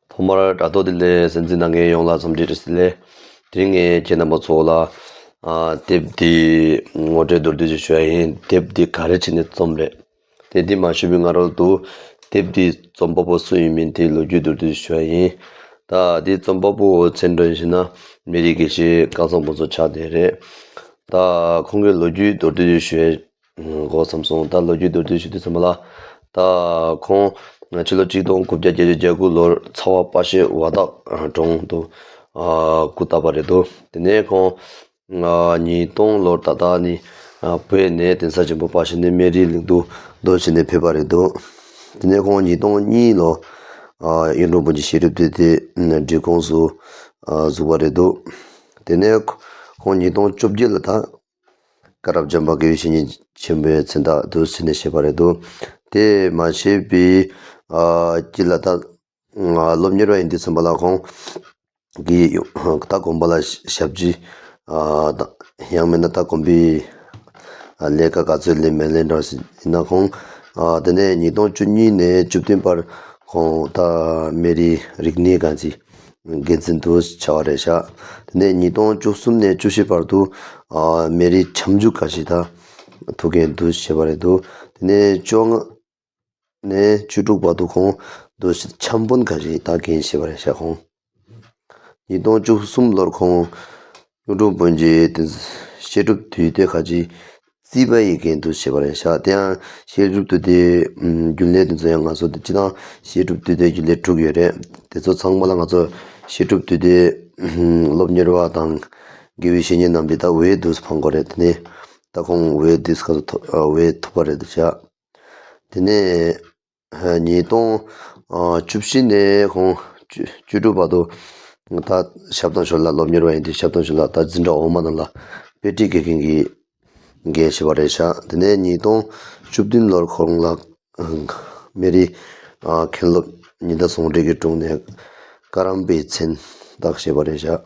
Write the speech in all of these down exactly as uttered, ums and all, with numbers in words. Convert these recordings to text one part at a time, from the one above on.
ཐོག་མར་དྲ་ཐོག་འདི་ལ་གསན་གཟིགས་གནང་མཁན་ཡོངས་ལ་འཚམས་འདྲི་བཀྲ་ཤིས་བདེ་ལེགས། དེ་རིང་ངས་ཁྱེད་རྣམ་པ་ཚོ་ལ་ཨ་དེབ་འདི་ངོ་སྤྲོད་མདོར་བསྡུས་ཤིག་ཞུ་ཡ་ཡིན། དེབ་འདི་ག་རེ་བྱས་ནས་རྩོམ་རེད། དེ་འདི་མ་ཞུས་པའི་སྔ་རོལ་དུ་དེབ་འདི་རྩོམ་པ་པོ་སུ་ཡིན་མིན་དེའི་ལོ་རྒྱུས་མདོར་བསྡུས་ཞུ་ཡ་ཡིན། ད་འདི་རྩོམ་པ་པོའི་མཚན་དྲན་ཞུས་ན་མི་རིགས་དགེ་བཤེས་སྐལ་བཟང་ཕུན་ཚོགས་ཆགས་བསྡད་རེད། ད་ཁོང་གི་ལོ་རྒྱུས་མདོར་བསྡུས་ཞུ་ཡ་འགོ་བརྩམས་སོང་། ད་ལོ་རྒྱུས་མདོར་བསྡུས་ཞུ་དུས་ཙམ་པ་ལ། ད་ཁོང་ཕྱི་ལོ་གཅིག་སྟོང་དགུ་བརྒྱ་བརྒྱད་ཅུ་གྱ་དགུ་ལོར་ཚ་བ་པ་ཤེ་ཝ་དག་གྲོང་དུ་ཨ་སྐུ་བལྟམས་པ་རེད་འདུག་དེ་ནས་ཁོང་ཨ་ཉིས་སྟོང་ལོར་ད་ལྟ་ནི་ཨ་བོད་ནས་གདན་ས་ཆེན་པོ་དཔལ་ཞི་གནས་སྨན་རིའི་གླིང་དུ་རྡོ་བྱས་ནས་ཕེབས་པ་རེད་འདུག་དེ་ནས་ཁོང་ཉིས་སྟོང་གཉིས་ལོ་ཨ་གཡུང་དྲུང་བོན་གྱི་བཤད་སྒྲུབ་སྡེ་སྡེ་སྒྲིག་ཁོངས་སུ་ཨ་ཟུག་པ་རེད་འདུག་དེ་ནས་ཁོང་ཉིས་སྟོང་བཅོ་བརྒྱད་ལ་ད་བཀའ་རབ་འབྱམས་པ་དགེ་བའི་བཤེས་གཉེན་ཆེན་པོའི་མཚན་རྟགས་འདུག་ཟེར་ནས་བཞེས་པ་རེད་འདུག་དེ་མ་བཞེས་པའི་ཨ་དཀྱིལ་ལ་ད་ང་སློབ་གཉེར་བ་ཡིན་དུས་ཙམ་པ་ལ་ཁོང་གིས་ད་དགོན་པ་ལ་ཞབས་ཕྱི་ཨ་ད་ཡང་མིན་ན་ད་དགོན་པའི་ཨ་ལས་ཀ་ག་ཚོད་ལས་མེད་ལས་འདྲ་ཞིག་ཡིན་ན། ཁོང་ཨ་དེ་ནས་ཉིས་སྟོང་བཅུ་གཉིས་ནས་བཅུ་བདུན་བར་ཁོང་ད་སྨན་རིའི་རིག་གནས་ཁང་གི་འགན་འཛིན་དུ་བྱ་བ་རེད་ཤག་དེ་ནས་ཉིས་སྟོང་བཅུ་གསུམ་ནས་བཅུ་བཞི་བར་དུ་ཨ་སྨན་རིའི་འཆམ་འཇུག་ཁང་གི་ད་ཐུགས་འགན་དུ་བཞེས་པ་རེད་འདུག་དེ་ནས་བཅོ་ལྔ་ནས་བཅུ་དྲུག་བར་དུ་ཁོང་དུ་འཆམ་དཔོན་ཁང་གི་ད་འགན་བཞེས་པ་རེད་ཤག་ཁོང་ཉིས་སྟོང་བཅུ་གསུམ་ལོར་ཁོང་གཡུང་དྲུང་བོན་གྱི་དེ་བཤད་སྒྲུབ་དུས་སྟོན་ཁང་གི་རྩིས་པ་ཡི་འགན་དུ་བཞེས་པ་རེད་ཤག་དེ་ཡང་བཤད་སྒྲུབ་དུས་སྟོན་རྒྱུན་ལས་དེ་ཚོ་ཡང་ང་ཚོ་སྤྱི་བཏང་བཤད་སྒྲུབ་དུས་སྟོན་རྒྱུན་ལས་དྲུག་ཡོད་རེད། དེ་ཚོ་ཚང་མ་ལ་ང་ཚོ་བཤད་སྒྲུབ་དུས་སྟོན་སློབ་གཉེར་བ་དང་དགེ་བའི་བཤེས་གཉེན་རྣམས་ཀྱིས་ད་འོས་འདུག་སེ་འཕངས་དགོས་རེད། དེ་ནས་ད་ཁོང་འོས་འདུག་སེ་ག་ཚོད་ཐོབ་འོས་ཐོབ་པ་རེད་འདུག་ཤག་དེ་ནས་ཉིས་སྟོང་བཅུ་བཞི་ནས་ཁོང་བཅུ་བཅུ་དྲུག་བར་དུ་ད་ཞབས་དང་ཞོར་ལ་སློབ་གཉེར་བ་ཡིན་དུས་ཞབས་དང་ཞོར་ལ་ད་འཛིན་གྲྭ་འོག་མ་རྣམས་ལ་དཔེ་ཁྲིད་དགེ་རྒན་གྱི་འགན་བཞེས་པ་རེད་ཤག་དེ་ནས་ཉིས་སྟོང་བཅུ་བདུན་ལོར་ཁོང་ལ་སྨན་རིའི་མཁན་སློབ་ཉི་ཟླ་ཟུང་འབྲེལ་གྱི་དྲུང་ནས་བཀའ་རམས་པའི་མཚན་རྟགས་བཞེས་པ་རེད་ཤག་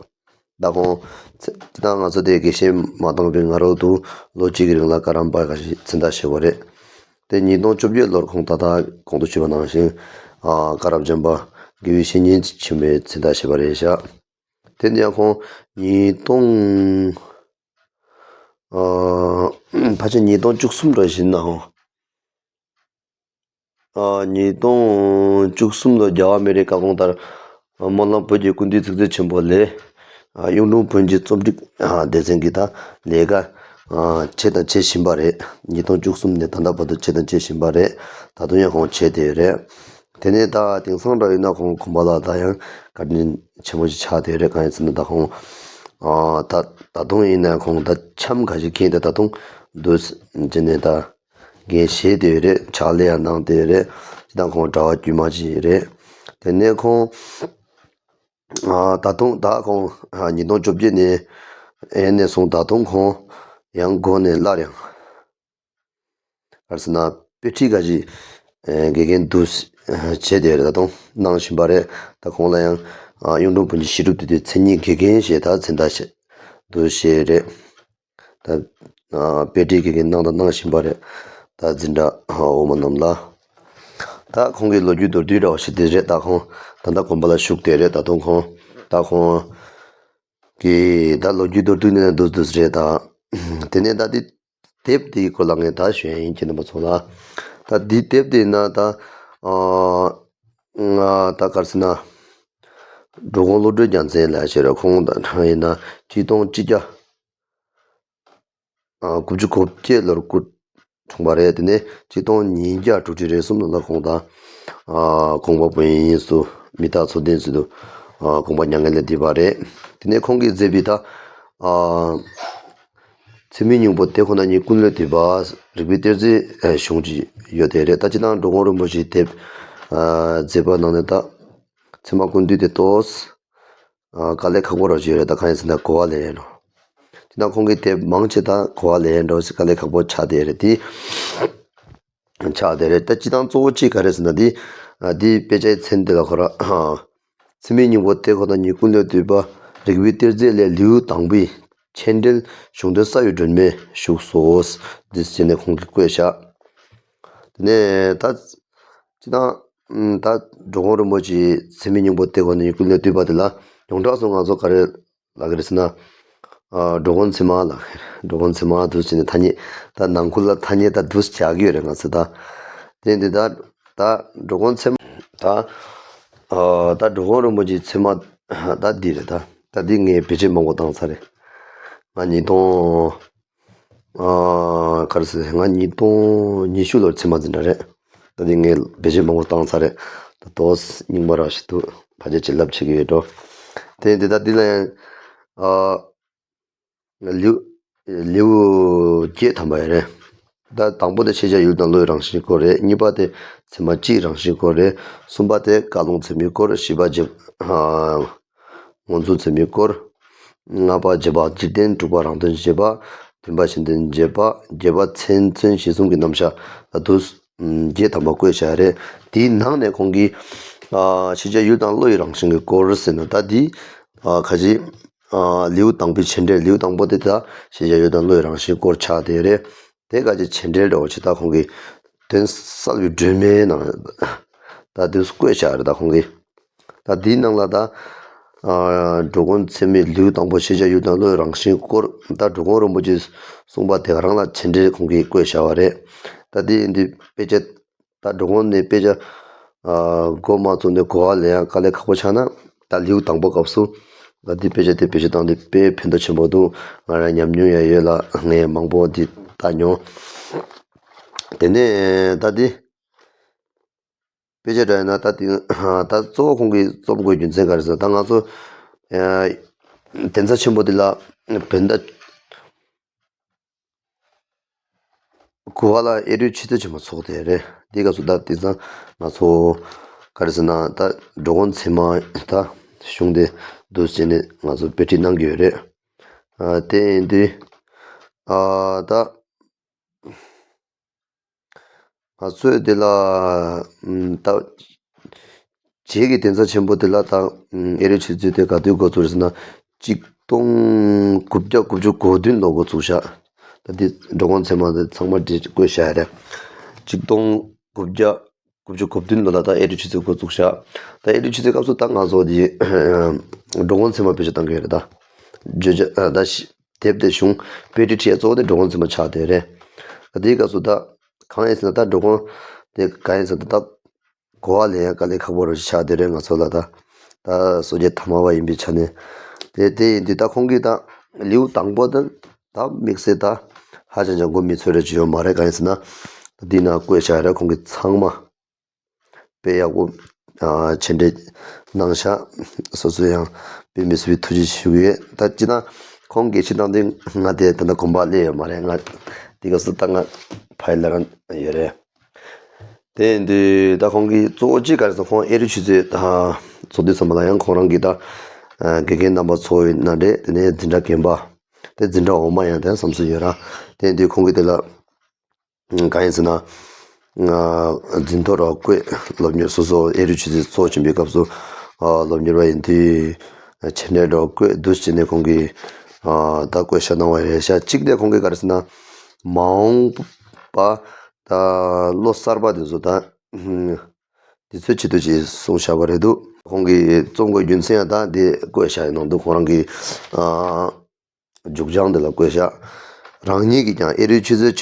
ད་ཁོང་ཚེ་ད་ང་ཚོ་དེ་དགེ་བཤེས་མ་བཏང་བའི་སྔ་རོལ་དུ་ལོ་གཅིག་གི་རིང་ལ་བཀའ་རམས་པ་ཁང་གི་མཚན་རྟགས་བཞེས་པ་རེད། དེ་ཉིས་སྟོང་བཅོ་བརྒྱད་ལོར་ཁོང་ད་ལྟ་གོང་དུ་ཞུས་པ་ནང་བཞིན་ཨ་བཀའ་རབ་འབྱམས་པ་དགེ་བའི་བཤེས་གཉེན་ཆེན་མོའི་མཚན་རྟགས་བཞེས་པ་རེད་ཤག་དེ་ནས་ཡང་ཁོང་ཉིས་སྟོང་ཨ་ཕལ་ཆེར་ཉིས་སྟོང་བཅུ་གསུམ་འདྲ་ཞིག་ནའང་ཨ་ཉིས་སྟོང་བཅུ་གསུམ་ལོར་རྒྱལ་བ་སྨན་རིའི་བཀའ་དགོངས་ལྟར་སྨོན་ལམ་བོད་ཀྱི་ཀུན་འདུས་ཚིག་མཛོད་ཆེན་པོ་ལས་ཨ་གཡུང་དྲུང་བོན་གྱི་རྩོམ་སྒྲིག་ཨ་སྡེ་ཚན་གྱི་ད་ལས་ཀ་ཨ་བྱས་དང་བྱེད་བཞིན་པ་རེད། ཉིས་སྟོང་བཅུ་གསུམ་ནས་ད་ལྟ་བར་དུ་བྱས་དང་བྱེད་བཞིན་པ་རེད། ད་དུང་ཡང་ཁོང་བྱས་བསྡད་ཡོད་རེད། དེ་ནས་ད་དེང་སང་འདྲ་ཡིན་ན་ཁོང་དགོན་པ་ལ་ད་ཡང་བཀའ་དྲིན་ཆེན་པོ་ཞིག་ཆགས་བསྡད་ཡོད་རེད། གང་ཡིན་ཟེར་ན་ད་ཁོང་ཨ་ད་ད་དུང་ཡིན་ན་ཁོང་ད་འཆམ་ཁང་གི་འགན་དེ་ད་དུང་འདུག་སེ་བྱས་ནས་ད། འགན་བཞེས་བསྡད་ཡོད་རེད། ཕྱག་ལས་ཡང་གནང་བསྡད་ཡོད་རེད། ཅི་དང་ཁོང་གྲྭ་པ་དཀྱུས་མ་ཅིག་རེད། དེ་ནས་ཁོང་ཨ་ད་དུང་ད་ཁོང་ཨ་ཉིས་སྟོང་བཅོ་བརྒྱད་ནས་ཨེ་ནས་བཟུང་ད་དུང་ཁོང་ཡང་སྒོ་ནས་སླར་ཡང་ག་རེ་ཟེར་ན་དཔེ་ཁྲིད་ཁང་གི་ཨེ་དགེ་རྒན་དུ་བྱས་བསྡད་ཡོད་རེད། ད་དུང་གནང་བཞིན་པ་རེད། ད་ཁོང་ལ་ཡང་ཨ་གཡུང་དྲུང་བོན་གྱི་བཤད་སྒྲུབ་སྡེ་སྡེའི་མཚན་ཉིད་དགེ་རྒན་ཞེས་ད་མཚན་རྟགས་བཞེས་འདུག་བཞེས་རེད། ད་ཨ་དཔེ་ཁྲིད་དགེ་རྒན་གནང་དང་གནང་བཞིན་པ་རེད། ད་འཛིན་གྲྭ་འོག་མ་རྣམས་ལ། ད་ཁོང་གི་ལོ་རྒྱུས་མདོར་བསྡུས་འདྲ་བ་ཞིག་དེ་རེད། ད་ཁོང་ད་ལྟ་དགོན་པ་ལ་བཞུགས་བསྡད་རེད། ད་དུང་ཁོང་ད་ཁོང་གི་ད་ལོ་རྒྱུས་མདོར་བསྡུས་ནས་འདུག་འདུག་རེད། ད་དེ་ནས་ད་འདི་དེབ་དེའི་སྐོར་ལ་ངས་ད་ཞུ་ཡ་ཡིན། ཁྱེད་རྣམ་པ་ཚོ་ལ། ད་འདི་དེབ་དེ་ན་ད་ཨ་ང་ད་ག་རེ་ཟེར་ན་འགྲོ་མགོན་བློ་གྲོས་རྒྱལ་མཚན་ལགས་ཞེས་རེད། ཁོང་ད་ཡིན་ན་གཅིག་སྟོང་གཅིག་བརྒྱ་ཨ་དགུ་བཅུ་གོ་བརྒྱད་ལོར་སྐུ་འཁྲུངས་པ་རེད། དེ་ནས་གཅིག་སྟོང་ཉིས་བརྒྱ་དྲུག་ཅུ་རེ་གསུམ་ལོ་ལ་ཁོང་དང་ཨ་གོང་པ་བོན་ཡིན་སུ་མི་རྟག་ཚོ་བདུན་ཚུལ་དུ་ཨ་གོང་པ་མྱ་ངན་ལས་འདས་པ་རེད། དེ་ནས་ཁོང་གིས་མཛད་པའི་ད་ཨ་ཚད་མའི་སྙིང་པོ་དེ་ཁོ་ན་ཉིད་ཀུན་ལས་བཏུས་པ་རིགས་པའི་གཏེར་མཛོད་གཞུང་ཅིག་ཡོད་དེ་རེད། ད་སྤྱིར་བཏང་འགྲོ་མགོན་རིན་པོ་ཆེའི་དེབ་ཨ་མཛད་པ་ནང་ནས་ད་ཚད་མ་ཀུན་བཏུས་དེ་ཏོག་ཙམ་ཨ་དཀའ་ལས་ཁག་པོ་རང་ཞིག་རེད། ད་གང་ཡིན་ཟེར་ན་གོ་བ་ལེན་ཡས་འགྲོ། དེ་ན་ཁོང་གི་དེབ་མང་ཆེ་ད་གོ་བ་ལེན་ཡས་འགྲོ་ཞིག་དཀའ་ལས་ཁག་པོ་ཆགས་བསྡད་རེད། དེ་ཆགས་བསྡད་རེད། ད་སྤྱིར་བཏང་གཙོ་བོ་གཅིག་ག་རེ་ཟེར་ན་དེ་ཨ་དེའི་དཔེ་ཆའི་མཚན་དེ་ལ་ཁོ་ར་ཨ་ཚད་མའི་སྙིང་པོ་དེ་ཁོ་ན་ཉིད་ཀུན་ལས་བཏུས་པ་རིགས་པའི་གཏེར་མཛོད་ལས་ལེའུ་དང་པོའི་མཆན་འགྲེལ་གཞུང་དོན་ས་ཡི་སྒྲོན་མེ་བཞུགས་སོ། འདི་བྱས་ནས་ཁོང་གིས་བཀོད་བཞག་དེ་ནས་ད་སྤྱིར་བཏང་ ད་འགྲོ་མགོན་རིན་པོ་ཆེའི་མཚན་མའི་སྙིང་པོ་དེ་གོ་ནས་ཀུན་ལས་བཏུས་པ་དེ་ལ་ཡོངས་གྲགས་སུ་ང་ཚོ་ག་རེ་ལབ་ཀྱི་རེད་ཟེར་ན། ཨ། འགྲོ་མགོན་ཚད་མ་ལབ་ཀྱི་རེད། འགྲོ་མགོན་ཚད་མ་འདུག་ཟེར་ནས་ཐ་སྙད། ད་ནང་ཁུལ་ལ་ཐ་སྙད་ད་འདུག་སེ་བྱ་གི་ཡོད་རེད་ང་ཚོ་ད། དེ་འདི་ད་ད་འགྲོ་མགོན་ཚད་མ་ད། ཨ། ད་འགྲོ་མགོན་རིན་པོ་ཆེའི་མཚན་མ་ད་འདི་རེད་ད། ད་འདི་ངས་བེད་སྤྱོད་མང་པོ་བཏང་ཚར་རེད། ང་ཉིས་སྟོང་། ཨ། ག་རེ་ཟེར། ང་ཉིས་སྟོང་ཉི་ཤུ་ལོར་ཚད་མ་འཛིན་གྲྭ་རེད། ད་འདི་ངས་བེད་སྤྱོད་མང་པོ་བཏང་ཚར་རེད། ད་དོ་སྙིང་པོ་ར་ཞིག་འདུག་ཕལ་ཆེར་བྱིན་རླབས་ཆེ་གི་ཡོད་འགྲོ། དེ་འདི་ད་འདི་ལ་ཡང་། ཨ། ལེའུ་ལེའུ་བརྒྱད་ཐམ་པ་ཡོད་རེད། ད་དང་པོ་དེ་ཤེས་བྱ་ཡུལ་དང་བློའི་རང་བཞིན་སྐོར་རེད། གཉིས་པ་དེ་ཚད་མ་སྤྱིའི་རང་བཞིན་སྐོར་རེད། གསུམ་པ་དེ་བཀའ་ལུང་ཚད་མའི་སྐོར། བཞི་པ་རྗེ། ཨ། ངོས་འཛིན་ཚད་མའི་སྐོར། ལྔ་པ་རྗེས་དཔག་འཇིག་རྟེན། དྲུག་པ་རང་དོན་རྗེས་དཔག་བདུན་པ་གཞན་དོན་རྗེས་དཔག་བརྒྱད་པ་མཚན་མཚོན་གཞི་གསུམ་གྱི་རྣམ་གཞག་ད་དུ་བརྒྱད་ཐམ་པ་བཀོད་བཞག་རེད། དེའི་ནང་ནས་ཁོང་གིས། ཨ། ཤེས་བྱ་ཡུལ་དང་བློ་ཡི་རང་བཞིན་གྱི་སྐོར་ཟེར་ན་ད་འདི། ཨ། ཁ་ཅིག་ཨ། ལེའུ་དང་པོའི་མཆན་འགྲེལ། ལེའུ་དང་པོ་དེ་ད་ཤེས་བྱ་ཡུལ་དང་བློ་ཡི་རང་བཞིན་སྐོར་ཆགས་བསྡད་རེད། དེ་ག་ཅིག་མཆན་འགྲེལ་འདྲ་བོ་ཅིག་ད་ཁོང་གིས་དོན་གསལ་བའི་སྒྲོན་མེའི་ནང་ད་དུ་བཀོད་བཞག་རེད་ད་ཁོང་གིས། ད་འདིའི་ནང་ལ་ད། ཨ། འགྲོ་མགོན་ཚད་མའི་ལེའུ་དང་པོ་ཤེས་བྱ་ཡུལ་དང་བློའི་རང་བཞིན་སྐོར། ད་འགྲོ་མགོན་རིན་པོ་ཆེས་གསུངས་པ་དེ་ག་རང་ལ་མཆན་འགྲེལ་ཁོང་གིས་བཀོད་བཞག་པ་རེད། ད་འདི་འདི་དཔེ་ཆ། ད་འགྲོ་མགོན་ནས་དཔེ་ཆ། ཨ། འགོ་མ་བཙུགས་ནས་གོ་བ་ལེན་ཡག་དཀའ་ལས་ཁག་པོ་ཆགས་ན། ད་ལེའུ་དང་པོ་སྐབས་སུ། ད་འདི་དཔེ་ཆ་དེ་བེད་སྤྱོད་བཏང་དུས་དཔེ་ཕན་ཐོགས་ཆེན་པོ་འདུག་ང་རང་ཉམས་མྱོང་ཡང་ཡོད་ལ་ངས་མང་པོ་འདི་ལྟ་མྱོང་། དེ་ནས་ད་འདི། དཔེ་ཆ་འདྲ་ཡིན་ན་ད་དེ་ད་གཙོ་བོ་ཁོང་གིས་རྩོམ་དགོས་རྒྱུ་མཚན་ག་རེ་ཟེར་ན། ད་ང་ཚོ། ཨ། གདན་ས་ཆེན་པོ་འདི་ལ་བོད་ཟླ་དགུ་པ་ལ་ཨེ་རུའི་ཆུ་ཚོད་ཆེན་མོ་ཚོགས་བསྡད་རེད། འདི་སྐབས་སུ་ད་དེང་སང་ང་ཚོ་ག་རེ་ཟེར་ན། ད་འགྲོ་མགོན་ཚད་མ་ད་གཞུང་དེ་འདུག་སེ་བྱས་ནས་ང་ཚོ་དཔེ་ཁྲིད་གནང་གི་ཡོད་རེད། ཨ། དེ་ཡིན་དུས། ཨ། ད། ང་ཚོས་དེ་ལ། ཨམ། ད། རྗེས་ཀྱི་གདན་ས་ཆེན་པོ་དེ་ལ་ད། ཨམ། ཨེ་རུའི་ཆུ་ཚོད་དེ་ག་དུས་འགོ་བཙུགས་རེད་ཟེར་ན། གཅིག་སྟོང་དགུ་བརྒྱ་དགུ་བཅུ་གོ་བདུན་ལོ་འགོ་བཙུགས་ཤག་ད་འདི་འགྲོ་མགོན་ཚད་མ་དེ་ཚང་མ་འདི་བཀོད་བཞག་ཡ་རེད། གཅིག་སྟོང་དགུ་བརྒྱ་དགུ་བཅུ་གོ་བདུན་ལོ་ལ་ད་ཨེ་རུའི་ཆུ་ཚོད་འགོ་བཙུགས་ཤག་ད་ཨེ་རུའི་ཆུ་ཚོད་སྐབས་སུ་ད་ང་ཚོ་འདི་འགྲོ་མགོན་ཚད་མ་བེད་སྤྱོད་བཏང་གི་ཡོད་རེད་ད། བརྗོད་བྱ་ད་ཤི། དེབ་དེ་གཞུང་དཔེ་ཁྲིད་ཁྲིད་ཡ་གཙོ་བོ་དེ་འགྲོ་མགོན་ཚད་མ་ཆགས་བསྡད་རེད། དེའི་སྐབས་སུ་ད་གང་ཡིན་ཟེར་ན། ད་འགྲོ་མགོན་དེ་གང་ཡིན་ཟེར་ན། ད་གོ་བ་ལེན་ཡ་དཀའ་ལས་ཁག་པོ་རུ་ཆགས་བསྡད་རེད་ང་ཚོ་ལ། ད་ད་སོ་སྐྱེ་ཐ་མལ་པ་ཡིན་པའི་ཆ་ནས། དེ་དེ་ཡིན་དུས་ད་ཁོང་གིས་ད་ལེའུ་དང་པོ་དེ་ད་དམིགས་བསལ་ད་ཧ་ཅང་ཅང་མགོ་མི་ཚོད་རེ་ཅིག་ཡོད་མ་རེད། གང་ཡིན་ཟེར་ན། ད་འདི་ན་བཀོད་བཞག་རེད། ཁོང་གིས་ཚང་མ། དཔེ་ཡག་པོ། ཨ། མཆན་འགྲེལ་གནང་ཤག་སོ་སོས་ཡང་དཔེ་མི་སྲིད་པའི་ཐུགས་རྗེ་ཞུ་གི་ཡོད། ད་སྤྱིར་ན་ཁོང་དགེ་བཤེས་བཏང་དུས་ང་དེ་ད་ལྟ་དགོན་པ་སླེབས་ཡོད་མ་རེད། ང་དེ་ག་སུ་ད་ང་ཕ་ཡུལ་ལ་རང་ཡོད་རེད། དེ་ཡིན་དུས་ད་ཁོང་གིས་གཙོ་བོ་གཅིག་ག་རེ་ཟེར། ཁོང་ཨེ་རུ་ཆུ་ཚོད་ད་ཚོགས་དུས་ཙམ་པ་ལ་ཡང་ཁོང་རང་གིས་ད་དགེ་རྒན་རྣམ་པ་ཚོ་ཡིན་ན་འདྲ། དེ་ནས་འཛིན་གྲྭ་རྒན་པ། དེ་འཛིན་གྲྭ་འོག་མ་ཡང་དེ་བསམ་ཚུལ་ཡོད་ར། དེ་ཡིན་དུས་ཁོང་གིས་དེ་ལ། གང་ཡིན་ཟེར་ན། ཨ། འཛིན་ཐོ་ར་བཀོད། སློབ་གཉེར་སོ་སོ་ཨེ་རུ་ཆུ་ཚོད་ཚོགས་ཆེན་པོའི་སྐབས་སུ། ཨ། སློབ་གཉེར་བ་ཡིན་དུས། མཆན་འགྲེལ་ར་བཀོད་འདུག་སེ་བྱས་ནས་ཁོང་གིས། ཨ། ད་བཀོད་ཤག་གནང་བ་རེད་ཤག་གཅིག་དེ་ཁོང་གིས་ག་རེ་ཟེར་ན། མ་འོངས་པ་ད་ལོ་གསར་པ་དེ་ཚོ་ད་དེ་ཚོའི་ཆེད་དུ་ཅིག་གསུངས་བཞག་པ་རེད་འདུག་ཁོང་གིས་རྩོམ་དགོས་རྒྱུ་མཚན་ཡང་ད་དེ་བཀོད་བཞག་ཡིན་ནང་འདུག་ཁོང་རང་གིས། ཨ། མཇུག་བྱང་འདི་ལ་བཀོད་བཞག་རང་ཉིད་ཀྱིས་ཀྱང་ཨེ་རུའི་ཆུ་ཚོད་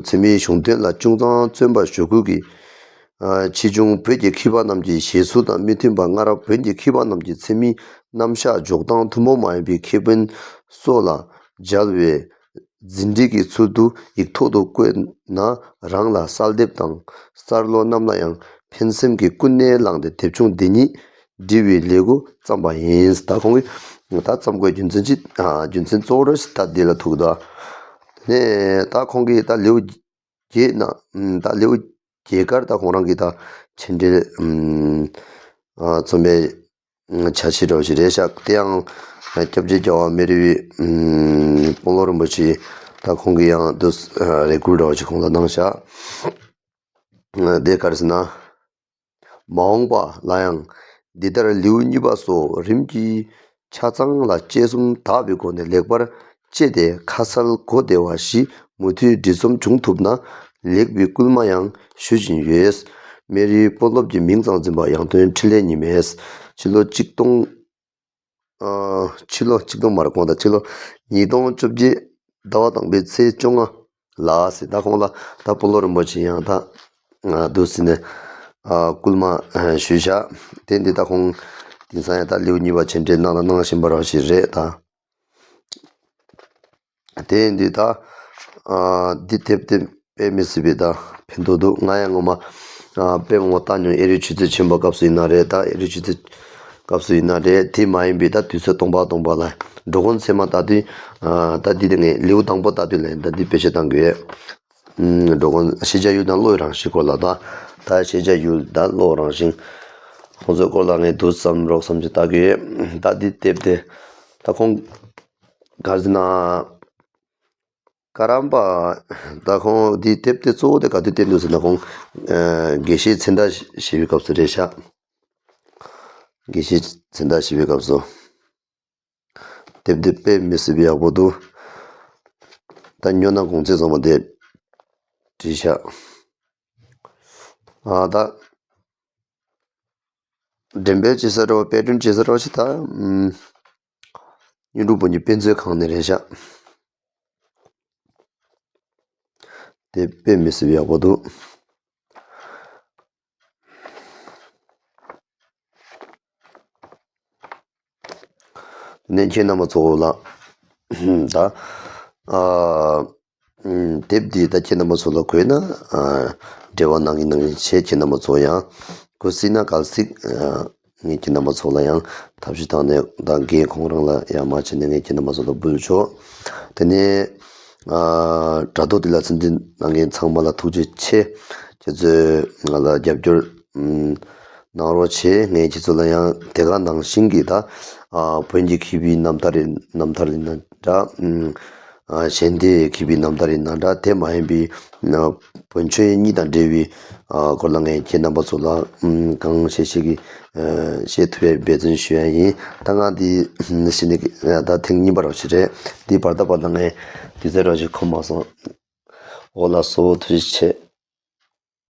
ཆེན་མོའི་གཞུང་དོན་ལ་ཅུང་ཙམ་བརྩོན་པ་ཞུ་དགོས་ཀྱི། ཨ། ཕྱིས་འབྱུང་བོད་ཀྱི་མཁས་པ་རྣམས་ཀྱི་བཞེད་ཚུལ་དང་མི་མཐུན་པ། སྔར་བོད་ཀྱི་མཁས་པ་རྣམས་ཀྱི་མཚན་མིའི་རྣམ་གཞག་འཇོག་སྟངས་ཐུན་མོང་མ་ཡིན་པའི་ཁེ་ཕན་སོགས་ལ་སྦྱར་བའི་ཟིན་བྲིས་ཀྱི་ཚུལ་དུ་ཡིག་ཐོག་ཏུ་བཀོད་ན་རང་ལ་གསལ་འདེབས་དང་། གསར་སློབ་རྣམས་ལ་ཡང་ཕན་སེམས་ཀྱིས་ཀུན་ནས་བསླངས་ཏེ་དེབ་ཆུང་འདི་ཉིད་འབྲི་བའི་ལས་འགུལ་བརྩམས་པ་ཡིན། ད་ཁོང་གིས་ད་བརྩམས་དགོས་རྒྱུ་མཚན་ཅི། ཨ། རྒྱུ་མཚན་གཙོ་བོ་རེད་ད་འདི་ལ་ཐུག་ད། དེ་ནས་ད་ཁོང་གིས་ད་ལེའུ་བརྒྱད་ནང་ད་ལེའུ་བརྒྱད་ཀར་ད་ཁོང་རང་གིས་ད་མཆན་འགྲེལ། ཨ། རྩོམ་པའི་ཆ་ཤས་འདྲ་བོ་ཞིག་རེད་ཤག་དེ་ཡང་སྐྱབས་རྗེ་རྒྱལ་བ་མེ་རི་བའི་དཔོན་སློབ་རིན་པོ་ཆེ་ད་ཁོང་གིས་ཡང་འདུག་རེ་སྐུལ་འདྲ་བོ་ཞིག་ཁོང་ལ་གནང་ཤག་དེ་ག་རེ་ཟེར་ན། མ་འོངས་པ་ལ་ཡང་འདི་ལྟར་ལེའུ་གཉིས་པ་སོགས་རིམ་གྱིས་ཆ་ཚང་ལ་དཔྱད་གསུམ་དག་པའི་སྒོ་ནས་ལེགས་པར་དཔྱད་དེ་ཁ་གསལ་གོ་བདེ་བ་ཞིག་མུ་མཐུད་འབྲི་རྩོམ་བྱུང་ཐུབ་ན་ལེགས་པའི་སྐུལ་མ་ཡང་ཞུ་བཞིན་ཡོད། མེ་རིའི་དཔོན་སློབ་ཀྱི་མིང་ཙམ་འཛིན་པ་ཡང་སྟོན་འཕྲིན་ལས་ཉི་མས། ཕྱི་ལོ་གཅིག་སྟོང་། ཨ། ཕྱི་ལོ་གཅིག་སྟོང་མ་རེད། གོང་དང་ཕྱི་ལོ་ཉིས་སྟོང་བཅོ་བརྒྱད་ཟླ་བ་དང་པོའི་ཚེས་བཅོ་ལྔ་ལ་ཟེར། ད་ཁོང་ལ་ད་དཔོན་སློབ་རིན་པོ་ཆེ་ཡང་ད་ཨ་འདུག་ཟེར་ནས་ཨ་སྐུལ་མ་ཨ་ཞུས་བཞག་དེ་འདི་ད་ཁོང་དེང་སང་ཡང་ད་ལེའུ་གཉིས་པ་མཆན་འགྲེལ་ནང་ལ་གནང་བཞིན་པ་རང་ཞིག་རེད་ད། དེ་ཡིན་དུས་ད། ཨ། འདི་དེབ་དེ་དཔེ་མི་སྲིད་པའི་ད་ཕན་ཐོགས་འདུག་ང་ཡང་ངོ་མ། ཨ། དཔེ་མང་པོ་བལྟས་མྱོང་། ཨེ་རི་ཆོས་རྩེ་ཆེན་པོ་སྐབས་སུ་ཡིན་ན་རེད། ད་ཨེ་རི་ཆོས་རྩེ་སྐབས་སུ་ཡིན་ན་རེད། དེ་མ་ཡིན་པའི་ད་དུས་ཚོད་སྟོང་པ་སྟོང་པ་ལ་འགྲོ་མགོན་ཚད་མ་ལྟ་དུས། ཨ། ད་འདི་དེ་ངས་ལེའུ་དང་པོ་ལྟ་དུས་ལ་ད་འདི་བེད་སྤྱོད་བཏང་གི་ཡོད། ཨ། འགྲོ་མགོན་ཤེས་བྱ་ཡུལ་དང་བློའི་རང་བཞིན་སྐོར་ལ་ད། ད་ཤེས་བྱ་ཡུལ་དང་བློའི་རང་བཞིན་ཁོང་ཚོའི་སྐོར་ལ་ངས་འདུག་བསམ་རོགས་བསམ་གྱི་ལྟ་གི་ཡོད། ད་འདི་དེབ་དེ་ད་ཁོང་ག་རེ་ཟེར་ན། ཀ་རམ་པ། ད་ཁོང་འདི་དེབ་དེ་གཙོ་བོ་དེ་ག་དུས་བསྟན་འདུག་ཟེར་ན། ཁོང་ཨ་དགེ་བཤེས་མཚན་བརྟག་ཞུ་བའི་སྐབས་སུ་རེད་ཤག་དགེ་བཤེས་མཚན་བརྟག་ཞུ་བའི་སྐབས་སུ། དེབ་དེ་དཔེ་མི་སྲིད་པའི་ཡག་པོ་འདུག་ད་སྨྱོ་ན་གོང་ཚད་བཟང་བ་དེ་བྲིས་ཤག་ཨ་ད། འགྲེམས་སྤེལ་བྱེད་ས་རོགས། དཔེ་སྐྲུན་བྱེད་ས་རོགས་ཞིག་ད། ཨུམ། གཡུང་དྲུང་བོན་གྱི་དཔེ་མཛོད་ཁང་ནས་རེད་ཤག་དེ་དཔེ་མི་སྲིད་པའི་ཡག་པོ་འདུག་ནས་ཁྱེད་རྣམ་པ་ཚོ་ལ་ད། ཨ། ཨུམ། དེབ་འདི་ད་ཁྱེད་རྣམ་པ་ཚོ་ལ་དགོས་ན། ཨ། འབྲེལ་བ་གནང་གིན་གནང་གིན་བྱས། ཁྱེད་རྣམ་པ་ཚོ་ཡང་དགོས་སྲིད་ན་གལ་སྲིད། ཨ། ངས་ཁྱེད་རྣམ་པ་ཚོ་ལ་ཡང་ཐབས་ཤེས་བཏང་ནས་ད་རྒན་ཁོང་རང་ལ་ཡང་མ་བྱས་ནས་ངས་ཁྱེད་རྣམ་པ་ཚོ་ལ་འབུལ་ཆོག་དེ་ནས། ཨ། དྲ་ཐོག་འདི་ལ་གསན་གཟིགས་གནང་མཁན་ཚང་མ་ལ་ཐུགས་རྗེ་ཆེ། ཁྱེད་ཚོས་ང་ལ་རྒྱབ་སྐྱོར། ཨུམ། གནང་རོགས་བྱེད། ངས་ཁྱེད་ཚོ་ལ་ཡང་དེ་ག་ནང་བཞིན་གྱི་ད། ཨ། བོན་གྱི་མཁས་པའི་རྣམ་ཐར་རེད། རྣམ་ཐར་ཡིན་ན་འདྲ། ཨུམ། ཨ། གཞན་སྡེའི་མཁས་པའི་རྣམ་ཐར་ཡིན་ན་འདྲ། དེ་མ་ཡིན་པའི། ཨ། བོན་ཆོས་གཉིས་དང་འབྲེལ་བའི། ཨ། སྐོར་ལ་ངས་ཁྱེད་རྣམ་པ་ཚོ་ལ། ཨུམ། གང་ཤེས་ཤེས་ཀྱིས། ཨ། བཤད་ཐུབ་པའི་འབད་བརྩོན་ཞུ་ཡ་ཡིན། ད་ང་འདི་ཨུམ་གཞི་ནས་ད་ཐེངས་གཉིས་པ་རོགས་ཞིག་རེད། འདི་བར་ད་བར་ད་ངས་དུས་ཚོད་རོགས་ཞིག་ཁོམ་མ་སོང་། འོ་ལགས་སོ། ཐུགས་རྗེ་ཆེ།